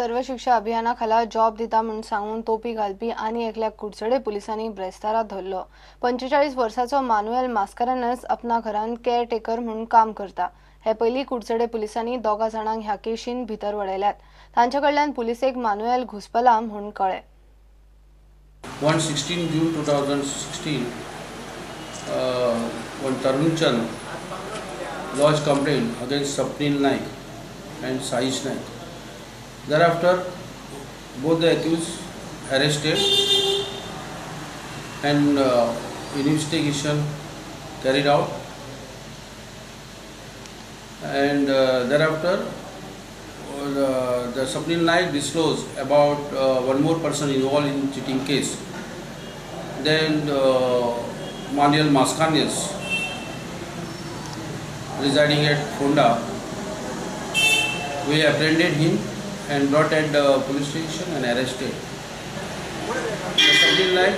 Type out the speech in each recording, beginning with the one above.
सर्व शिक्षा अभियाना खाला जॉब दिता म्हूण सांगून तोपी घालपी आनी एकल्याक कुडचडे पुलिसांनी ब्रेस्तारा धरलो. 45 वर्साचो मानुएल मास्कारेन्हस आपणा घरान केअरटेकर म्हूण काम करता. हे पयलीं कुडचडे पुलिसांनी 2 जाणांक ह्या केशीन भितर वडयल्यात. तांचे कडल्यान पुलिसेक मानुएल घुसपला म्हूण कळ्ळें. 16 June 2016, one Tarun Chand lodged complaint against Swapnil Naik and Saish Naik. Thereafter, both the accused arrested and investigation carried out, and thereafter the Swapnil Naik disclosed about one more person involved in cheating case. Then Manuel Mascarenhas, residing at Fonda, we apprehended him and brought at the police station and arrested. The Swapnil Naik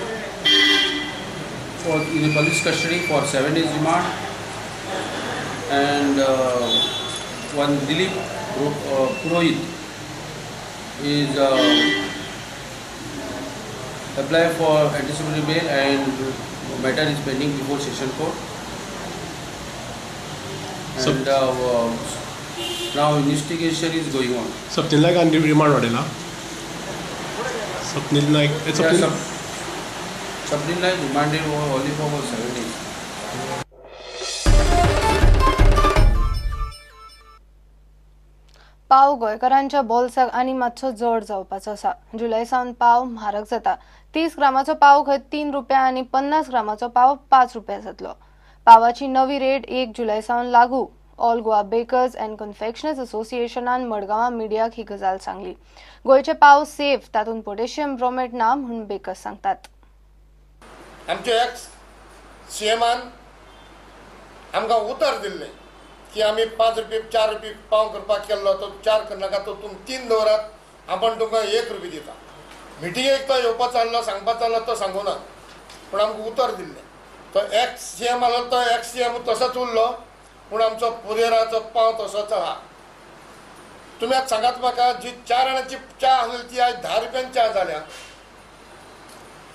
was in the police custody for 7 days remand, and one Dilip Purohit is applied for anticipatory bail and matter is pending before session court. And now investigation is going on. Swapnil Naik on remand वाडेला. Swapnil Naik. Swapnil Naik remanded only for 7 days. पाव गोंयकारांच्या बोल्साक आनी मातसो जड जावपाचो आसा. जुलय सावन पाव म्हारग जाता. 30 ग्रामाचो पाव खंय 3 रुपया आनी 50 ग्रामाचो पाव 5 रुपया जातलो. पावाची नवी रेट 1 जुलय सावन लागू. All Goa bakers and confectioners असोसिएशनान मडगांवां मिडियाक ही गजाल सांगली. गोंयचे पाव सेफ, तातूंत पोटॅशियम ब्रोमेट ना म्हूण बेकर्स सांगतात. आमचे एक्स सीएमान आमकां उतर दिल्लें की आमी 5 रुपये 4 रुपये पाव करपाक केल्लो, तो 4 करनाका, तो तुमी 3 दवरात, आपण तुमकां 1 रुपये दिता. मिटिंगेक तो येवपाचो आहलो, सांगपाचो आहलो, तो सांगूना, पूण आमकां उतर दिल्लें. तो एक्स सी एम आहलो, तो एक्स सी एम तसोच उरलो, पूण आमचो पुदेराचो पाव तसोच आहा. तुमी आतां सांगात म्हाका, जी 4 आण्याची च्या आहली ती आयज 10 रुपयान च्या जाल्या,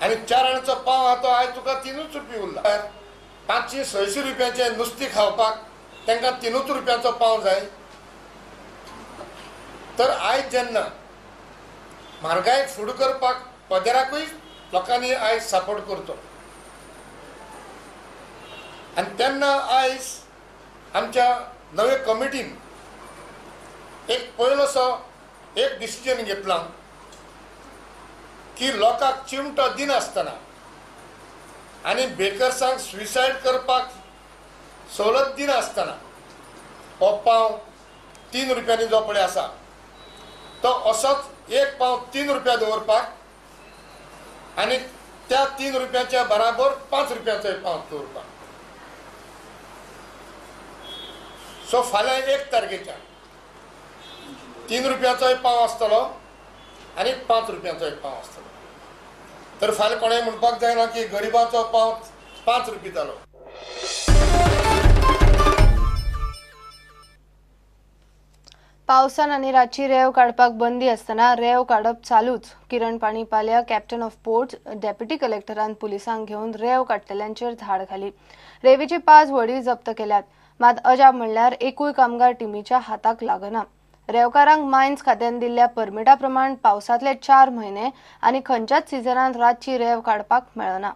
आनी 4 आण्याचो पाव आहा तो आयज तुका 3 रुपये उरला. 500-600 रुपयाचें नुस्तें खावपाक तांकां 3 रुपयांचो पाव जाय. तर आयज जेन्ना म्हारगायेक फुडें करपाक पदेराकूय लोकांनी आयज सपोर्ट करचो, आनी तेन्ना आयज आमच्या नवे कमिटीन एक पयलोसो एक डिसिजन घेतला की लोकांक चिमटो दिनासतना आनी बेकर्सांक सुसायड करपाक सवलत दिनासतना हो पाव 3 रुपयांनी जो पळय आसा तो असोच एक पाव 3 रुपया दवरपाक आनी त्या 3 रुपयाच्या बराबर 5 रुपयाचो एक पाव दवरपाक. सो फाल्यां 1 तारखेच्या 3 रुपयाचो एक पाव आसतलो आनी 5 रुपयाचो एक पाव आसतलो. तर फाल्यां कोणें म्हणपाक जायना की गरिबाचो पाव 5 रुपया जालो. पावसान आनी रातची रेंव काडपाक बंदी आसतना रेंव काडप चालूच. Kiran Panipalya captain of ports deputy कलेक्टरान पुलिसांक घेवन रेंव काडटल्यांचेर धाड घाली. रेंवेची 5 व्हडीं जप्त केल्यात. मात अजाप म्हणल्यार एकूय कामगार टिमीच्या हाताक लागना. रेंवकारांक मायन्स खात्यान दिल्ल्या परमिटा प्रमाण पावसांतले 4 म्हयने आनी खंयच्याच सिजनांत रातची रेंव काडपाक मेळना.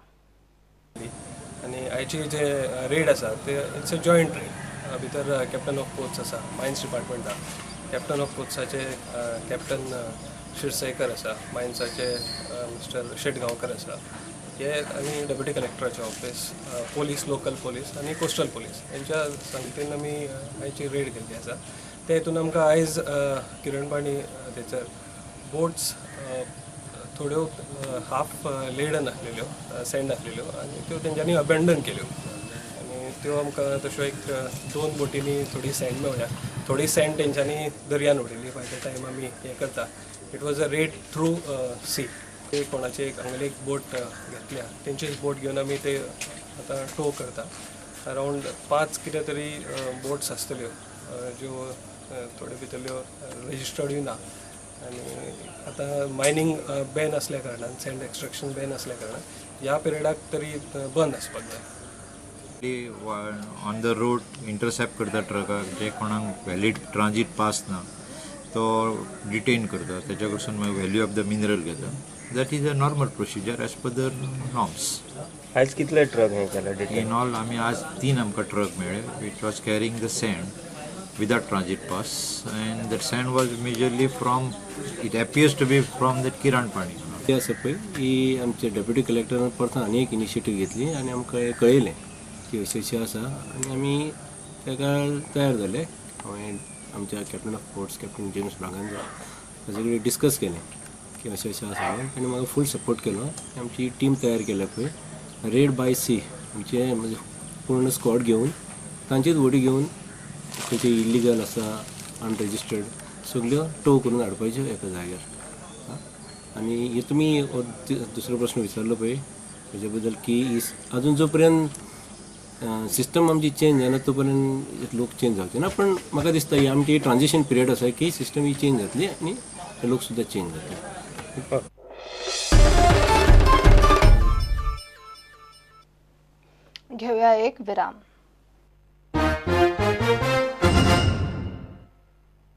आनी आयची जे रेड आसा ते it's a joint red. भितर कॅप्टन ऑफ पोर्ट्स आसा, मायन्स डिपार्टमेंट आसा, कॅप्टन ऑफ पोर्ट्साचे कॅप्टन शिरसयकर आसा, मायन्साचे मिस्टर शेटगांवकर आसा, हे आनी डेप्युटी कलेक्टराचे ऑफिस, पोलीस, लोकल पोलीस आनी कोस्टल पोलीस हेंच्या संगतीन आमी आयची रेड केल्ली आसा. ते हितून आमकां आयज किरणपाणी थंयसर बोट्स थोड्यो हाफ लेडन आसलेल्यो, सँड आसलेल्यो आनी त्यो तेंच्यांनी अबेंडन केल्यो आनी त्यो आमकां तश्यो एक 2 बोटींनी थोडी सँड मेवल्या. थोडी सँड तेंच्यांनी दर्यान उडयली. बाय the time आमी हें करता, it was a raid through sea. ते कोणाचे एक हांगेली एक बोट घेतल्या, तेंचीच बोट घेवन आमी ते आतां टो करता. अरावंड 5 कितें तरी बोट्स आसतल्यो ज्यो थोड्यो भितरल्यो रजिस्टर्डूय ना. आनी आतां मायनींग बॅन आसल्या कारणान, सँड एक्स्ट्रेक्शन बॅन आसल्या कारणान ह्या पिरियडाक तरी बंद आसपाक जाय. ऑन the road intercept करता ट्रकाक, जे कोणाक व्हॅलीड ट्रान्जीट पास ना तो डिटेन करता, तेच्या कडसून मागीर व्हॅल्यू ऑफ the mineral घेता. That is a normal procedure as per the norms. आयज कितले ट्रक हे केले डिटेन? इन ऑल आमी आज 3 आमकां ट्रक मेळ्ळे which was carrying the sand without transit pass, and that sand was majorly from, it appears to be from that Kiranpani. ती आसा पळय ही आमचे डेप्युटी कलेक्टरान परत आनी एक इनिशिएटीव घेतली आनी आमकां हें कळयलें की अशें अशें आसा आनी आमी ताका तयार जाले. हांवें आमच्या captain of ports captain James Braganza ताचे कडेन डिस्कस केलें की अशें अशें आसा म्हणून. ताणें म्हाका फूल सपोर्ट केलो. आमची टीम तयार केल्या पळय रेड बाय सी, आमचे म्हणजे पूर्ण स्कॉड घेवन तांचीच व्हडी घेवन खंयचे इल्लिगल आसा अनरेजिस्टर्ड सगल्यो टो करून हाडपाच्यो एका जाग्यार. आनी हे तुमी दुसरो प्रश्न विचारलो पळय हेजे बद्दल की अजून जो पर्यंत सिस्टम आमची चेंज जायना तो पर्यंत लोक चेंज जावचे ना, पण म्हाका दिसता ही आमची ट्रान्जिशन पिरियड आसा की सिस्टम ही चेंज जातली आनी लोक सुद्दां चेंज जातले. घेऊया एक विराम.